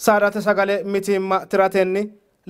Saadate sagale mitiimma tiratenni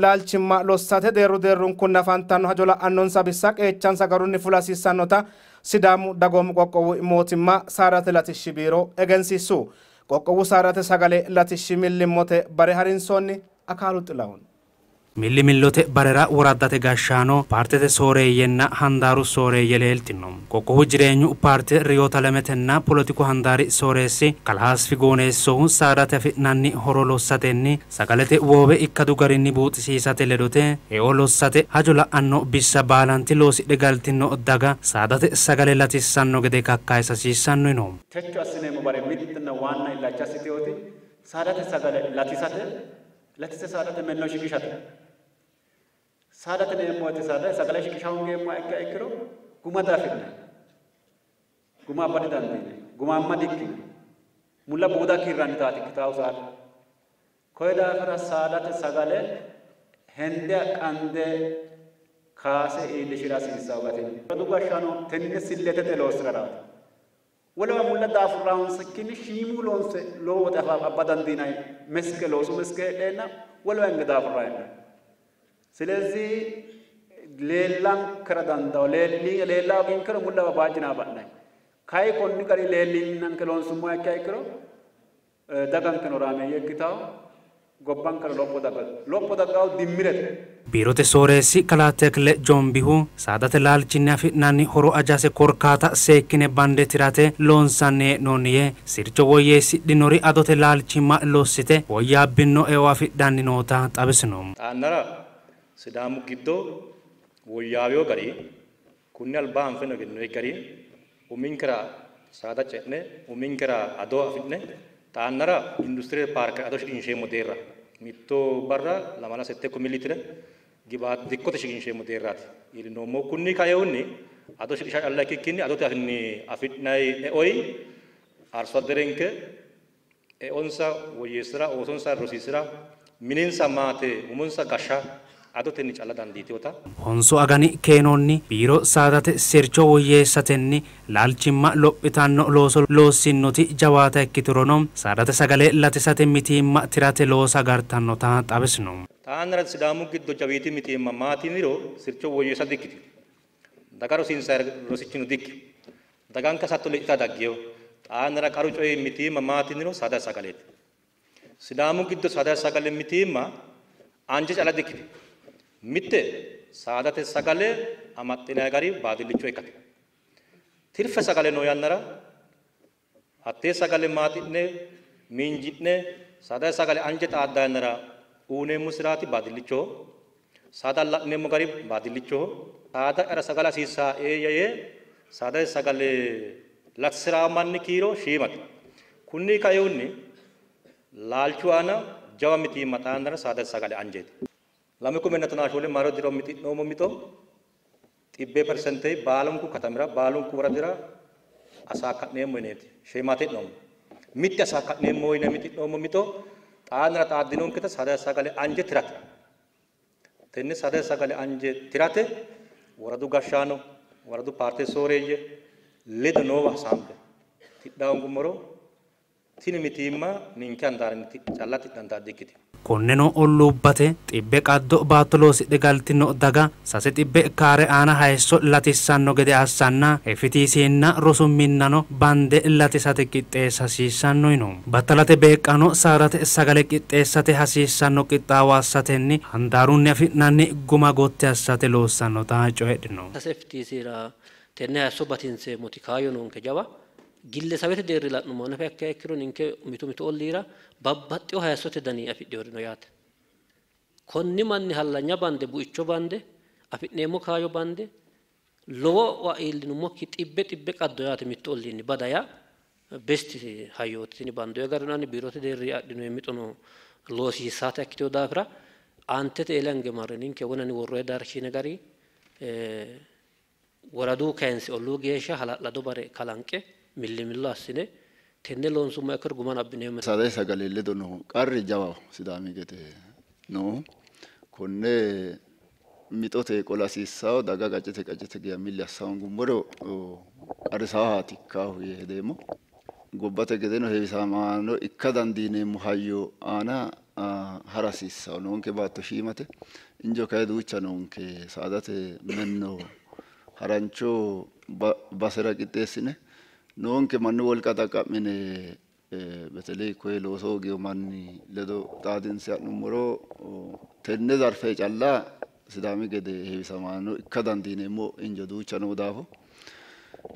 laalchimma lossate deerru deerrunkunni afantanno hajo la'annonsa bissa qeechansa garunni fula hasiissannota Sidaamu dagoomu qoqqowu mootimma saadate latishshi biiro egensiissu. Qoqqowu saadate sagale latishshi millimmote bare harinsoonni Akaalu Xilahun. Millimillote barera woraddate gashshaano paartete sooreeyyenna handaaru sooreeyye leeltino. Qoqqowu jireenyu paarte Riyoota Lemetenna poletiku handaari sooreessi kalaa Asfi Gooneessohu saadate afi'nanni horo lossatenni sagalete woowe ikkadu garinni buuxisiisate ledote eo lossate hajo la'anno bissa baalanti loosidhe galtino daga saadate sagale latissanno gede kakkayisa hasiissanno yino. Techo assineemmo bare mittenna waanna illacha assiteyooti saadate sagale latisate, latise saadate menno shiqishate. Saadate neemmo woyte saada sagale shiqisha hongeemmoha ikkiha ikkiro guma diafi'nanni. Guma abba didandiinanni. Gumaamma dikkino. Mulla buuda kiirrannitaati ikkitaahu saada. Koye daafira saadate sagale hende qande kaase iillishira hasiissanno gatinni. Woradu gashshaano tenne silletete loossiraraati. Wolewa mulla daafurra honsikkinni shiimu loonse lowo woxe abba dandiinanni meske loosu meske heedheenna wolewa hinge daafurra hee'nanni. ስለዚህ leellankera dandawo leella hoginkero mullawa baajjinaa ba'nay kayi konni gari leellinnanke loonsummoha ikkiha ikkiro dagankeno horaameeyye ikkitawo gobbankera lopho daggawo lopho daggawo dimmirete. Biirote sooreessi kalaa Tekle Jombihu saadate laalchinni afi'nanni horo ajase korkaata seekkine bande tirate loonsanni hee'noonni yee sircho woyyeessidhinori adote laalchimma lossite woyyaabbino eo afidhanni noota xawisino. Xaannara Sidaamu giddo woyyaaweyo gari kunni alba anfeno egennoyi gari uminkera saada ce'ne uminkera ado afi'ne xaannara industirete paarke ado shiqinsheemmo deerra mitto barra lamala sette kumi litire gibaat dikkote shiqinsheemmo deerraati iillinoommo. Kunni kaehunni ado shiqisha calla ikkikkinni adote afi'nayi eoyi arso adderenke eonsa woyyeessira oosonsa rosiisira mininsa maate umonsa gashsha adotenni calla dandiitewota. Honsu agani keenonni biiro saadate sircho woyyeessatenni laalchimma lophitanno looso loossinnoti jawaata ikkiturono saadate sagale latisate mitiimma tirate loosa agartannota xawisino. Xaannara Sidaamu giddo jawiiti mitiimma maatiniro sircho woyyeessa dikkitino. Daga rosiinsa rosichino dikki. Daganka satto lexxita daggeyo. Xaannara qaru coyi mitiimma maatiniro saadate sagaleeti. Sidaamu giddo saadate sagale mitiimma anje calla dikkitino. Mitte saadate sagale amaxxinanni gari baadillicho ikkate. Tirfe sagale noo yannara hattee sagale maaxi'ne miinji'ne saadate sagale anje xaadda yannara uuneemmo siraati baadillichoho. Saada la'neemmo gari baadillichoho. Saada era sagale hasiissaa eeyya yee saadate sagale latisiraa manni kiiro shiimate. Kunni kaehunni laalchu aana jawa mitiimma xaa yannara saadate sagale anjeeti. Lame kumenna tonaa shoole maaro diro mixi'noommo mixo 100% baalunku katamira baalunku woradira asaakka'neemmo yineeti sheemate'noommo. Mitte asaakka'neemmo yine mixi'noommo mixo xaa yannara xaaddinonketa saadate sagale anje tirate. Tenne saadate sagale anje tirate woradu gashshaano woradu paarte sooreeyye ledo noowa hasaambe tidha hoongummoro tini mitiimma ninke handaarinni calla tidhantaa dikkitino. Konneno olluubbate xibbe qaddo baatto loosidhe galtino daga sase xibbe kaare aana hayisso latissanno gede assanna FTCnna rosu minnano bande latisate qixxeessa hasiissanno yino. Battalate beeqqano saadate sagale qixxeessate hasiissanno qixxaawo assatenni handaarunni afi'nanni guma gotti assate loossannota coyidhino. Sase FTCra tenne hayisso batinseemmoti kaayyo noonke jawa gillesawete deerri la'nummo nafa ikkiha ikkiro ninke mitu mitu olliira babbaxxewo hayissote dani afidhinori no yaate. Konni manni hallanya bande buicho bande afi'neemmo kaayyo bande lowowa iillinummokki xibbe xibbe qaddo yaate mittu olliinni bada yaa besti hayyooti tini bandoye garinanni biirote deerri adhinoyi mixono loosiissaate ikkitewo daafira aantete elange marre ninke wonani worroye darshine gari woradu kayinse olluu geeshsha hala'lado bare kalanqe millimillo assine tenne loonsummo ikkiro guman abbineemmo. Saadate sagale ledo noo qarri jawaho Sidaami gede noohu konne mixote qola hasiissawo daga qaccete qaccete geya milli assa hoongummoro qarrisaahaati ikkaahu yee hedeemmo. Gobbate gedeno heewisamaano ikka dandiineemmo hayyo aana hara hasiissawo noonke baatto shiimate injo kayi duucha noonke saadate menno harancho basera qixxeessine noonke mannu wolqa xaqqa'mine በተለይ koye looso hoogino manni ledo xaadinse ha'nummoro tenne zarfe calla Sidaami gede heewisamaano ikka dandiineemmo injo duucha noo daafo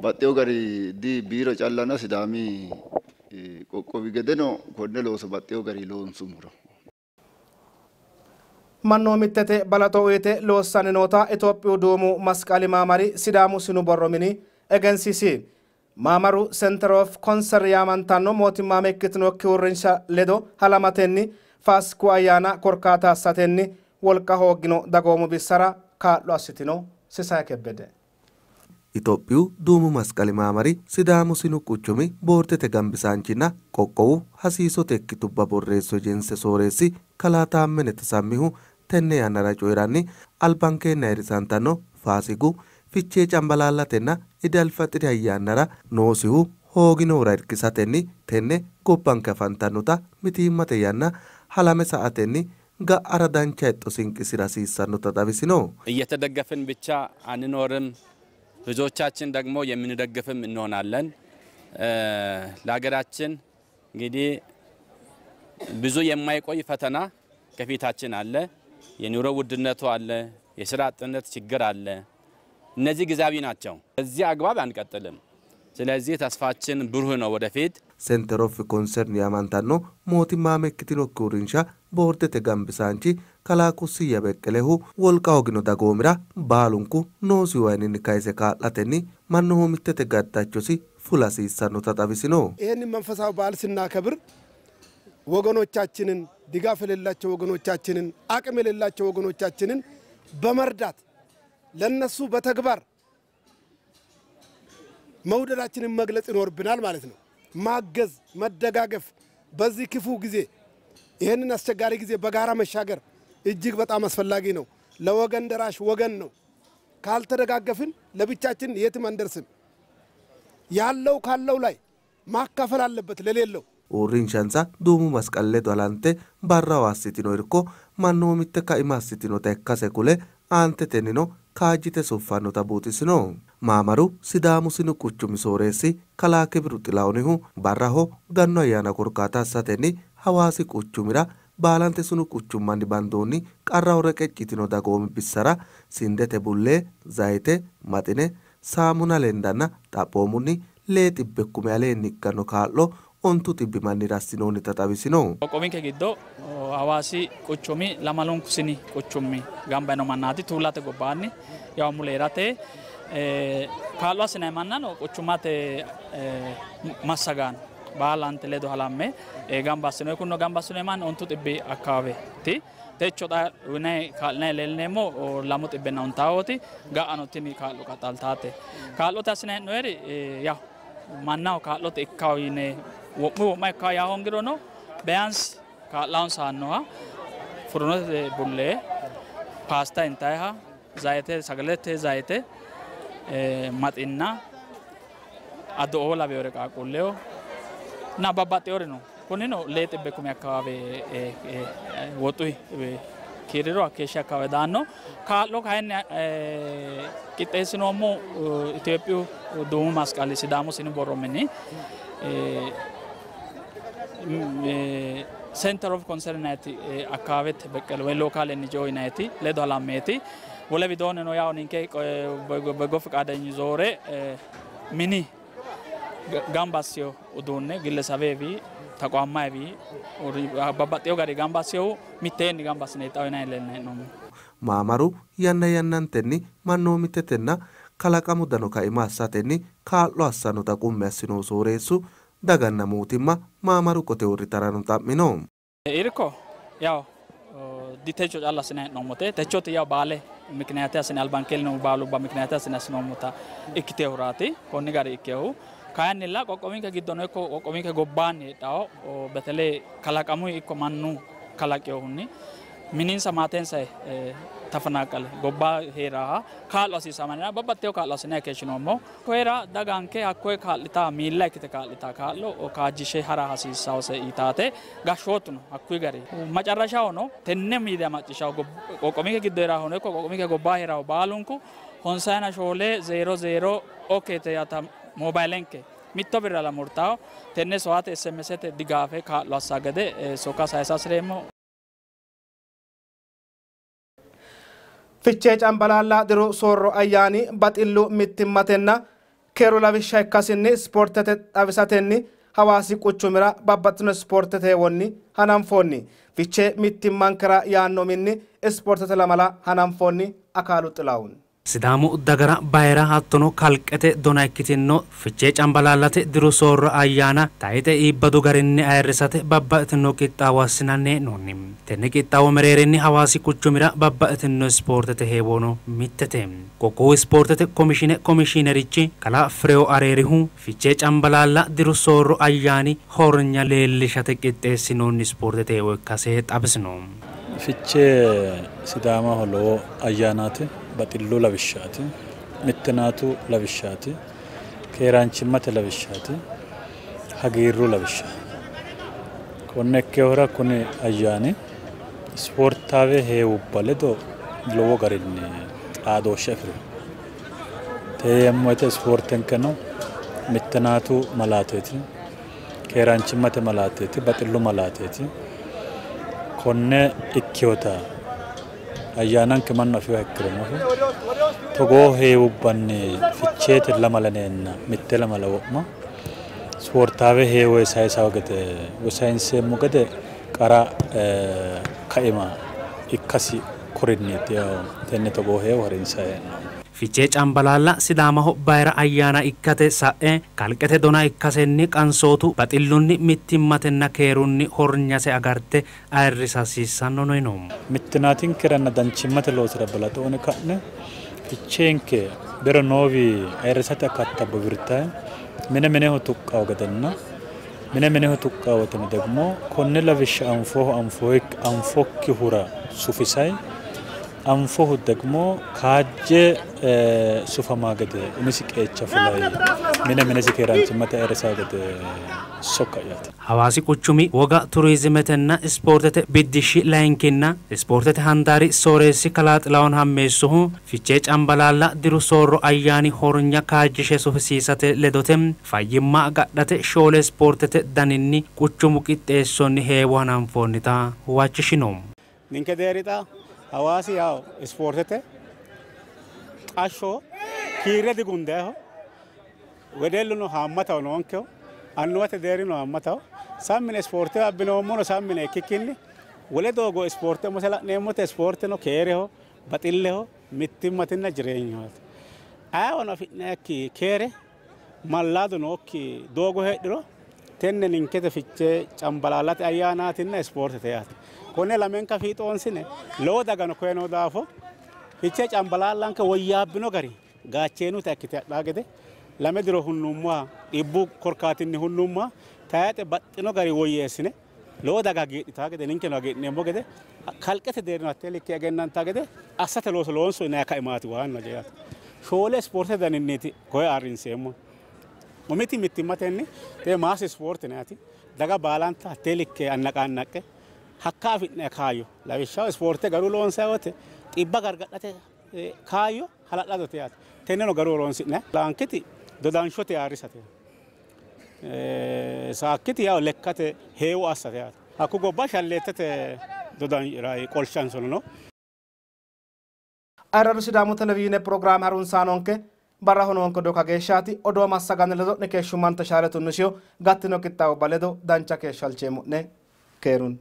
baxxewo gari di biiro callana Sidaami qoqqowi gedeno konne looso baxxewo gari loonsummoro Mannoomittete balaxo uyite loossanni noota Itophiyu duumu masqali maamari Sidaamu sinu borro mini egensiisi. Maamaru Center of Concern yaamantanno mootimmaame ikkitinokki uurrinsha ledo halamatenni Faasiku ayyaana korkaata assatenni wolqa hooggino dagoomu bissara kaa'lo assitino. Sisaye Kebbede. Itophiyu duumu masqali maamari Sidaamu sinu quchumi boordete gambisaanchinna qoqqowu hasiisote ikkitubba borreesso ejense sooreessi kalaa Taammene Tasammihu tenne yannara coyi'ranni albankeenni ayirrisantanno Faasiku Fichee Cambalallatenna Idi Alfaxiri ayyaannara noosihu hooginohura irkisatenni tenne gobbanke afantannota mitiimmate yanna halame sa'atenni ga'ara dancha hexxo sinqisira hasiissannota xawisino. እየተደገፍን ብቻ አንኖርም፣ ብዙዎቻችን ደግሞ የምንደግፍም እንሆናለን። ለሀገራችን እንግዲህ ብዙ የማይቆይ ፈተና ከፊታችን አለ። የኑሮ ውድነቱ አለ፣ የስራ አጥነት ችግር አለ። እነዚህ ጊዜያዊ ናቸው። በዚህ አግባብ አንቀጥልም። ስለዚህ ተስፋችን ብሩህ ነው ወደፊት። Center of Concern yaamantanno mootimmaame ikkitinokki uurrinsha boordete gambisaanchi kalaa Kussiyya Beqqelehu wolqa hoogino dagoomira baalunku noosihu ayininni kayise kaa'latenni mannoomittete gaddachosi fula hasiissannota xawisino. ይህንን መንፈሳዊ በዓል ስናከብር ወገኖቻችንን ድጋፍ የሌላቸው ወገኖቻችንን አቅም የሌላቸው ወገኖቻችንን በመርዳት ለነሱ በተግባር መውደዳችንን መግለጽ ይኖርብናል ማለት ነው። ማገዝ፣ መደጋገፍ በዚህ ክፉ ጊዜ ይህንን አስቸጋሪ ጊዜ በጋራ መሻገር እጅግ በጣም አስፈላጊ ነው። ለወገን ደራሽ ወገን ነው። ካልተደጋገፍን ለብቻችን የትም አንደርስም። ያለው ካለው ላይ ማካፈል አለበት ለሌለው። Uurrinshansa duumu masqali ledo halante barraho assitino irko mannoomitte kaima assitinota ikkase kule aantetennino kaajjite suffannota buuxisino. Maamaru Sidaamu sinu quchumi sooreessi kalaa Kibiru Xilahuunihu barraho gannu ayyaana korkaata assatenni Hawaasi quchumira baalante sinu quchummanni bandoonni qarraho reqeccitino dagoomi bissara sindete bullee, zayite, maxine, saamuna lendanna xaphoomunni 200 kume aleenni ikkanno kaa'lo 900 mannira assinoonnita xawisino. Qoqqowinke giddo Hawaasi quchumi lamalunku sini quchumi gamba yino mannaati tuullate gobbaanni yawo muleerate kaa'lo assinanni mannano quchumate massagaano baalante ledo halamme gamba assinoyi. Kunino gamba assinoyi manni 900 akkawaaweeti. Techo xa uyinayi kaa'linayi leellineemmo 250 ga'ano tini kaa'lo qaxxaltaate. Kaa'lote assinanni hee'noyeri yawo mannaho kaa'lote ikkawo yine wo'mu wo'ma ikkawo yaa hoongirono ቢያንስ kaa'laansa aannoha furunote bullee paasta intayiha zayite sagalete zayite maxinna ado'oo laweyore qaaqquulleho እና babbaxxeyori no. Kunino 200 kume akkawaawe woxu kiiriro hakkeeshshi akkawaawe daanno. Kaa'lo kayinni qixxeessinoommo Itophiyu duumu masqali Sidaamu sinu borro mini Center of Concern yinayiti akkawaawete beqqele woyi local NGO yinayiti ledo halammeeti. Wole widoonnino yawo ninke በጎ ፈቃደኝ ዞሬ mini gamba assiyo uduunne gillesabeewi taqwaammaewi babbaxxeyo gari gamba assiyohu mitteenni gamba assine qixxaawo yinanni leellinanni hee'noommo. Maamaru yanna yannantenni mannoomittetenna kalaqamu dano kaima assatenni kaa'lo assannota qummi assinohu sooreessu daganna mootimma maamaru qote uurritarano xa'mino. Irko yawo ditecho calla assine hee'noommote techoti yawo baale mikiniyaate assine albankeenni noo baalubba mikiniyaate assine assinoommota ikkiteehuraati konni gari ikkehu. Kayinnilla qoqqowinke giddono ikko qoqqowinke gobbaanni heedhawo በተለይ kalaqamuyi ikko mannu kalaqeyohunni mininsa maatensa ተፈናቀለ ጎባ ሄራሃ kaa'lo hasiisamanna babbaxxeyo kaa'lo assinanni keeshshinoommo. Koyera daganke hakkoye kaa'lita miilla ikkite kaa'lita kaa'lo kaajjishe hara hasiissawose yitaate gashshootuno hakkuyi gari macarrashahono tenne miidiya macciishshaho qoqqowinke giddo heerahono ikko qoqqowinke gobbaa heeraho baalunku honsayina shoole 0 0 okete yaata moobayilenke mitto birra lamurtaho tenne sowaate SMS-ete digaafe kaa'lo assa gede sokka sayisa hasireemmo. Fichee Cambalaalla diru soorro ayyaani baxillu mittimmatenna keeru lawishsha ikkasinni ispoortete xawisatenni Hawaasi quchumira babbaxxino ispoortete heewonni hananfoonni. Fichee mittimmankera yaanno uminni ispoortete lamala hananfoonni. Akaalu Xilaawun. Sidaamu dagara bayira hattono kalqete dona ikkitino Fichee Cambalaallate diru soorro ayyaana tayxe iibbadu garinni ayirrisate babbaxxitino qixxaawo assinanni hee'noonni. Tenne qixxaawo mereerinni Hawaasi quchumira babbaxxitino ispoortete heewono mittete. Qoqqowu ispoortete komishine komishiinerichi kalaa Firew Areerihu Fichee Cambalaalla diru soorro ayyaani hornya leellishate qixxeessinoonni ispoortete heewo ikkase xawisino. Fichee Sidaamaho lowo ayyaanaati. Baxillu lawishshaati, mittinaatu lawishshaati, keeraanchimmate lawishshaati, hagiirru lawishsha. Konne ikkinohura kuni ayyaani ispoortaawe heewubba ledo lowo garinni xaadooshshe afirino. Teemmo woyte ispoortenkeno mittinaatu malaateeti, keeraanchimmate malaateeti, baxillu malaateeti. Konne ikkinota ayyaananke mannu afiha ikkirono togoo heewubbanni Ficheete lamalaneenna mitte lamala wo'ma ispoortaawe heewo sayisawo gede woy sayinseemmo gede qara kaima ikkasi korinniiti tenne togoo heewo harinsayi hee'noommo. Fichee Cambalaalla Sidaamaho bayira ayyaana ikkate sa'e kalqete dona ikkasenni qansootu baxillunni mittimmatenna keerunni hornyase agarte ayirrisa hasiissanno yino. Mittinatinkeranna danchimmate loosira balaxooni ka'ne Ficheenke bero noowi ayirrisate akatta bowirtayi mine mineho tuqqawo gedenna mine mineho tuqqawo woteno ደግሞ konne lawishsha anfoho anfokkihura sufisayi anfohu ደግሞ kaajje sufama gede umisi qeecha fulayi mine minesi keeraanchimmate ayirrisaa gede sokka'yaati. Hawaasi quchumi woga turizimetenna ispoortete biddishshi layinkinna ispoortete handaari sooreessi kalaa Xilahuun Hammeessohu Fichee Cambalaalla diru soorro ayyaani hornya kaajjishe sufisiisate ledote fayyimma agadhate shoole ispoortete daninni quchumu qixxeessonni heewo hananfoonnita huwachishino. Ninke deerita Hawaasi yaw ispoortete xashsho kiirre digundayiho wedelluno haammataho noonkeho annuwate deerino haammataho sammine ispoorte abbinoommono sammine ikkikkinni wole doogo ispoorte umose la'neemmote ispoorteno keereho baxilleho mittimmatenna jireenyahooti. Ayeewano afi'nayikki keere mallaadu nookki doogo heedhiro tenne ninkete Fichee Cambalaallate ayyaanaatinna ispoortete yaate. Konne lamenka fiixoonsine lowo dagano koye noo daafo Fichee Cambalaallanke woyyaabbino gari gaacheenuta ikkite hadhaa gede lame diro hunnummoha dhibbu korkaatinni hunnummoha tayixe baxxino gari woyyeessine lowo daga hagiidhitaa gede ninkeno hagiidhineemmo gede kalqete deerrino hattee likke egennantaa gede assate looso loonso yinanni kaimaati waanna yaate. Shoole ispoortete daninniiti koye ayirrinseemmo. Umiti mittimmatenni tee maasi ispoorte naati daga baalanta hattee likke annaqaannaqqe hakka afi'nanni kaayyo lawishshaho ispoorte garu loonsayi wote xibba gargadhate kaayyo hala'ladote yaate. Tenneno garu horonsi'nanni. Laankiti dodanshote ayirrisate. Saakkiti yaw lekkate heewo assate yaate. Hakku gobba shalleettete qolshansono no. Ayirradu Sidaamu televizhiine pirogiraame harunsaanonke barraho noonke odoo kageeshshaati. Odoo massaganni ledo'ne keeshshummante shaare tunnisiyo gattino qixxaawubba ledo dancha keeshsho halcheemmo'ne keerunni.